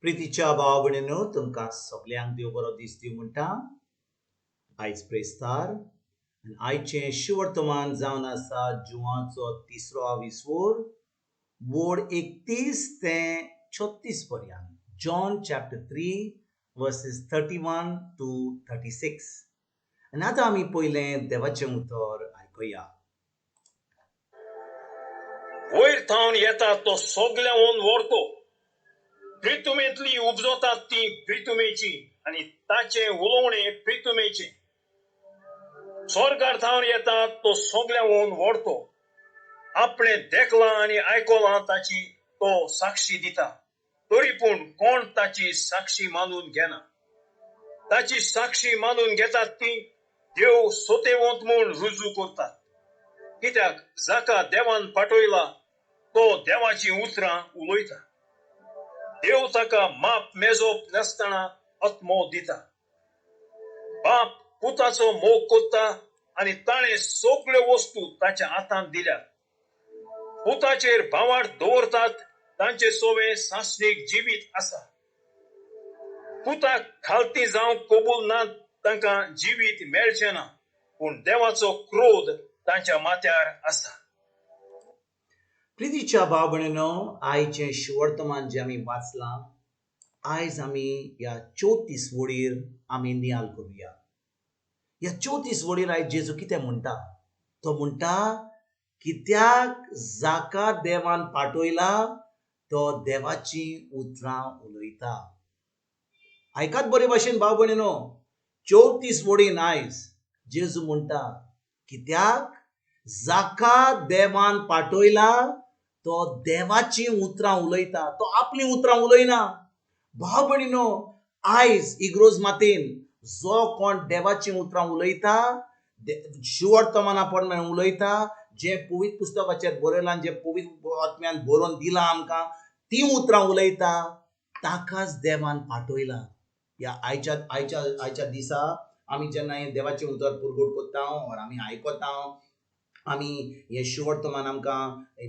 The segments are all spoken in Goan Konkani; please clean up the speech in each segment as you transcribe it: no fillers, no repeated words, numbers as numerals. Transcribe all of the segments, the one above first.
प्रितीच्या भाव भयणीनो, तुमकां सगल्यांक देव बरो दीस दिवं म्हणटा. आयज प्रेस्तार आनी आयचें शिवर्तमान जावन आसा जुवाचो तिसरो आविस्वोर, वोड 31 ते 36 पर्यंत. John chapter 3 verses 31 to 36. आनी आतां आमी पयलें देवाचें उतर आयकुया. वयर थावन येता तो सगळ्यांहून व्हरतो. प्रितुमेंतली उपजतात ती प्रितुमेची आनी ताचें उलोवणें प्रितुमेचें. स्वर्गार थावन येता तो सगळ्यांहून व्हरतो. आपणें देखलां आनी आयकलां ताची तो साक्षी दिता, तरी पूण कोण ताची साक्षी मानून घेना. ताची साक्षी मानून घेतात ती देव सोतेवंत म्हूण रुजू करतात. कित्याक जाका देवान पाठयला तो देवाचीं उतरां उलयता. देव ताका माप मेजप नासतना आत्मो दिता. बाप पुताचो मोग करता आनी ताणें सगळ्यो वस्तू ताच्या हातांत दिल्यात. पुताचेर भावार्थ दवरतात तांचे सोवे सासणीक जिवीत आसा. पुताक खालती जावंक कबूल ना तांकां जिवीत मेळचें ना, पूण देवाचो क्रोध तांच्या माथ्यार आसा. प्रितीच्या भाव भयणीनो, आयचें शिवर्तमान जें आमी वाचलां, आयज आमी ह्या 34 वडीर आमी नियाल करुया. ह्या 34 वडीर आयज जेजू कितें म्हणटा? तो म्हणटा, कित्याक जाका देवान पाठयला तो देवाचीं उतरां उलयता. आयकात बरे भाशेन भाव भयणीनो, 34 वडीन आयज जेजू म्हणटा, कित्याक जाका देवान पाठयला तो देवाचीं उतरां उलयता, तो आपलीं उतरां उलयना. भाव भयणीनो, आयज इग्रोज मातेन जो कोण देवाचीं उतरां उलयता, शिवर्तमाना प्रमाणे उलयता, जें पवित्र पुस्तकाचेर बरयलां, जें पवित्र आत्म्यान बरोवन दिलां आमकां, तीं उतरां उलयता, ताकाच देवान पाठयला. ह्या आयच्या आयच्या आयच्या दिसा आमी जेन्ना हें देवाचें उतर पुरगोट करता ओर आमी आयकता, आमी हें शिवर्तमान आमकां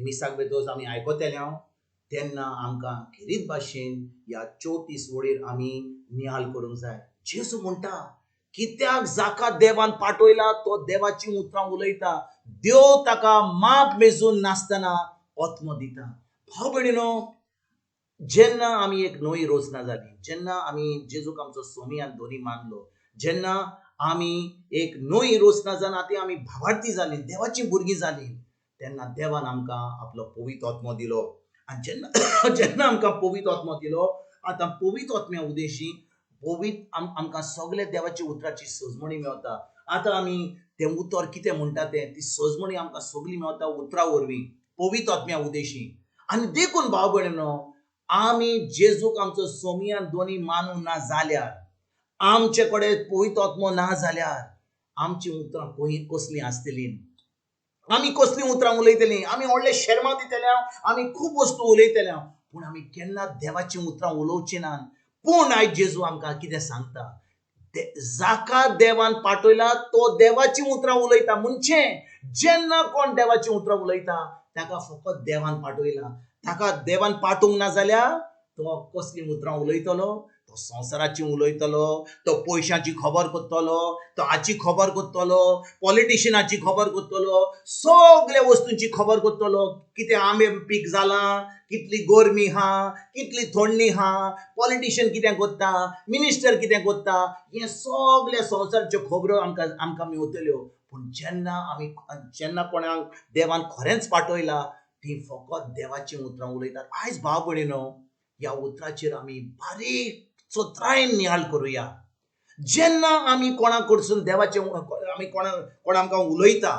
मिसाक बेतोस आमी आयकतले, तेन्ना आमकां खेरीत भाशेन ह्या 34 वडीर आमी नियाल करूंक जाय. जेजू म्हणटा, कित्याक जाका देवान पाठयला तो देवाचीं उतरां उलयता, देव ताका माप मेजून नासतना आत्मो दिता. भाव भयणीनो, जेन्ना आमी एक नवी रचना जाली, जेन्ना आमी जेजूक आमचो सोमी आनी धनी मानलो, जेन्ना आमी एक नवी रचना जावन आतां आमी भावार्थी जाली, देवाचीं भुरगीं जालीं, तेन्ना देवान आमकां आपलो पवित्र आत्मो दिलो. आनी जेन्ना जेन्ना आमकां पवित्र आत्मो दिलो, आतां पवित्र आत्म्या उदेशी पवित्र आमकां सगळे देवाच्या उतराची सजमणी मेवता. आतां आमी तें उतर कितें म्हणटा तें, ती सजमणी आमकां सगळी मेवता उतरा वरवीं, पवित्र आत्म्या उदेशी. आनी देखून भाव भयणीनो, आमी जेजूक आमचो सोमी आनी दोनी मानूंक ना जाल्यार, आमचे कडेन पवित्र आत्मो ना जाल्यार, आमचीं उतरां कसलीं आसतलीं? आमी कसलीं उतरां उलयतलीं? आमी व्हडले शेर्मांव दितले, आमी खूब वस्तू उलयतले, पूण आमी केन्ना देवाचीं उतरां उलोवचीं ना. पूण आयज जेजू आमकां कितें सांगता? जाका देवान पाठयला तो देवाचीं उतरां उलयता. म्हणजे जेन्ना कोण देवाचीं उतरां उलयता ताका फकत देवान पाठयला. ताका देवान पाठोवंक ना जाल्यार तो कसलीं उतरां उलयतलो? तो संवसाराची उलयतलो, तो पयशांची खबर करतलो, तो हाची खबर करतलो, पॉलिटिशियनाची खबर करतलो, सगल्या वस्तूंची खबर करतलो. कितें आंबे पीक जालां, कितली गरमी आहा, कितली थंडी आहा, पॉलिटिशियन कितें करता, मिनिस्टर कितें करता, हें सगल्या संवसाराच्यो खबरो आमकां आमकां मेवतल्यो. पूण जेन्ना आमी जेन्ना कोणाक देवान खरेंच पाठयला, ती फकत देवाचीं उतरां उलयतात. आयज भाव भयणीनो, ह्या उतराचेर आमी बारीक चत्रायेन नियाळ करुया. जेन्ना आमी कोणा कडसून देवाचें आमी कोणा कोण आमकां उलयता,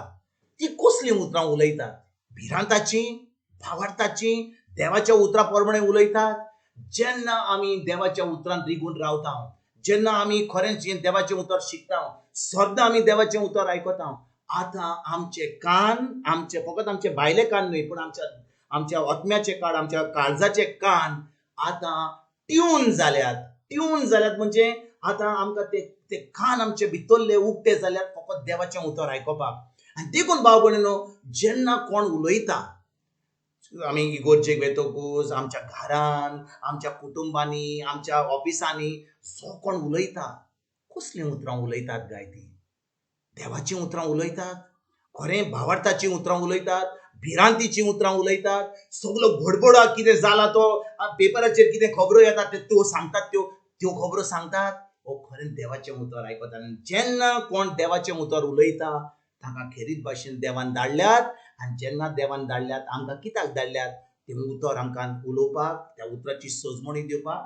ती कसलीं उतरां उलयतात? भिरांताची, भावार्थाची, देवाच्या उतरां प्रमाणे उलयतात. जेन्ना आमी देवाच्या उतरान रिगून रावता, जेन्ना आमी खरेंच हें देवाचें उतर शिकता, सद्दां आमी देवाचें उतर आयकता, आतां आमचे कान, आमचे फकत आमचे भायले कान न्हय, पूण आमच्या आमच्या आत्म्याचे कान, आमच्या काळजाचे कान आतां ट्यून जाल्यात. ट्यून जाल्यात म्हणजे आतां आमकां ते ते कान आमचे भितरले उक्ते जाल्यात फकत देवाचें उतर आयकुपाक. आनी देखून भाव भयणीनो, जेन्ना कोण उलयता, आमी इगोर्जेक वेतकूच आमच्या घरान, आमच्या कुटुंबांनी, आमच्या ऑफिसांनी जो कोण उलयता, कसलीं उतरां उलयतात गाय ती? देवाचीं उतरां उलयतात? खरें भावार्थाचीं उतरां उलयतात? भिरांतीचीं उतरां उलयतात? सगलो घडबडा कितें जाला तो पेपराचेर कितें खबरो येता त्यो सांगतात, त्यो त्यो खबरो सांगतात? हो खरें देवाचें उतर आयकता. आनी जेन्ना कोण देवाचें उतर उलयता ताका खेरीत भाशेन देवान धाडल्यात. आनी जेन्ना देवान धाडल्यात आमकां कित्याक धाडल्यात? तें उतर आमकां उलोवपाक, त्या उतराची सजमणी दिवपाक,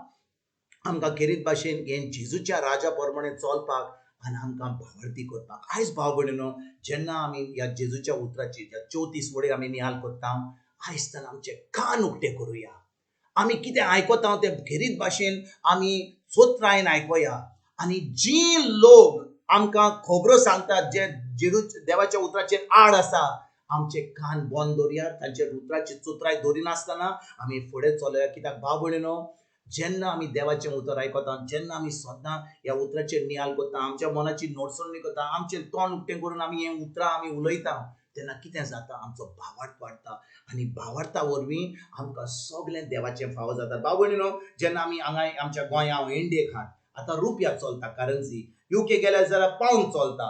आमकां खेरीत भाशेन हें जेजूच्या राजा प्रमाणे चलपाक आनी आमकां भावार्थी करपाक. आयज भाव भयणीनो, जेन्ना आमी ह्या जेजूच्या उतराची ह्या 34 वडीर आमी निहाल करता, आयज ताणें आमचे कान उक्ते करुया. आमी कितें आयकता तें खेरीत भाशेन आमी चोत्रायेन आयकोया. आनी जी लोक आमकां खबरो सांगतात जे जेजू देवाच्या उतराचेर आड आसा, आमचे कान बंद दवरया. तांच्या उतराची चोत्राय दवरिनासतना आमी फुडें चलोया. कित्याक भाव भयणीनो, जेन्ना आमी देवाचें उतर आयकता, जेन्ना आमी सदां ह्या उतराचेर नियाल करता, आमच्या मनाची नोटसणी करता, आमचें तोंड उक्तें करून आमी हें उतरां आमी उलयता, तेन्ना कितें जाता? आमचो भावार्थ वाडटा. आनी भावार्था वरवीं आमकां सगळें देवाचें फावो जाता. भाव भयणीनो, जेन्ना आमी हांगा आमच्या गोंया इंडियेक आहात, आतां रुपया चलता करन्सी, युके गेल्यार जाल्यार पावंड चलता,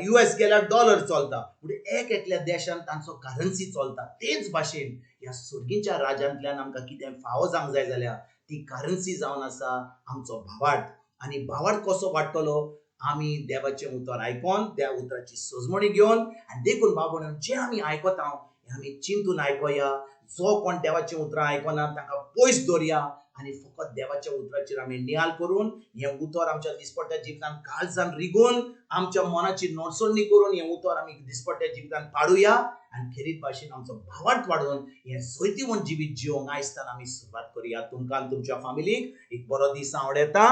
युएस गेल्यार डॉलर चलता, म्हणजे एक एकल्या देशान तांचो करन्सी चलता. तेच भाशेन ह्या सर्गीच्या राजांतल्यान आमकां कितें फावो जावंक जाय जाल्यार ती करन्सी जावन आसा आमचो भावार्थ. आनी भावार्थ कसो वाडटलो? आमी देवाचें उतर आयकोन, त्या उतराची सजमणी घेवन. आनी देखून भाव भयणीनो, जें आमी आयकता हें आमी चिंतून आयकोया. जो कोण देवाचीं उतरां आयकना ताका पयस दवरया आनी फकत देवाच्या उतराचेर आमी नियाल करून हें उतर आमच्या दिसपट्ट्या जिवितान काळजान रिगोवन, आमच्या मनाची नोटसणी करून हें उतर आमी दिसपट्ट्या जिवितान पाडुया. आनी खेरीत भाशेन आमचो भावार्थ वाडोवन हें जैतिवंत जिवीत जिवंक आयजतान आमी सुरवात करुया. तुमकां आनी तुमच्या फामिलीक एक बरो दीस आवडटा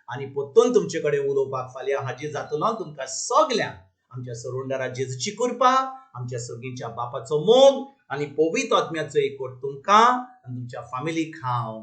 आनी परतून तुमचे कडेन उलोवपाक फाल्यां हाजीर जातलो. तुमकां सगल्यांक आमच्या सरुंडरा जेजूची कृपा, आमच्या सर्गीच्या बापाचो मोग आनी पवित्र आत्म्याचो एकवट तुमकां आनी तुमच्या फामिलीक हांव